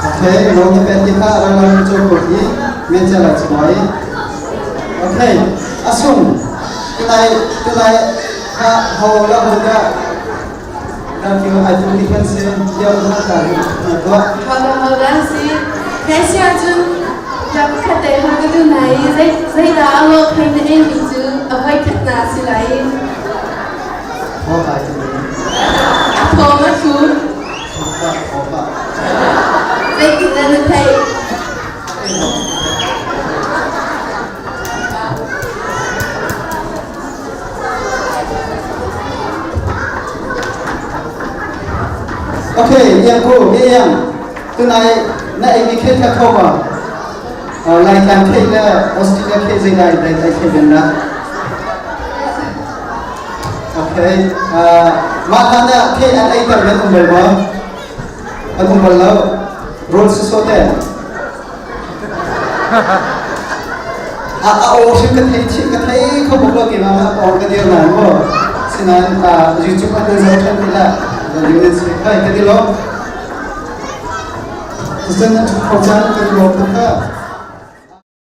Okay, lo na pet ti kha ralam cho ko hi men cha la chimai. Okay, asung tunai tunai kha ho la ho da Thank you. I do defense dia na ta na to. Ho ho da si. Kai sia cun lam khat te ho ka tu nai zei zei da a lo phei na e mi cu a voi khat na si lai. Ho kai tu. A pho ma thu. Pa ho pa. Zei ti da na thei. Okay, yang ko, mi yang. Tunai na ei mi khe kha kho ma. Lai tlang khe le Australia khe zei dai dai dai khe ben na. Okay, ma ta na khe an ei tar men um bel ma. An um bal lo. Roll su so te. A a aw hrim ka thei chih ka thei kho bak lo keimah ma aw ka dir na mu sinain YouTube ah nan zoh ṭhan ti la nan si khai ka ti lo cun nan ṭhu kho cang ka ti lo tuk ka.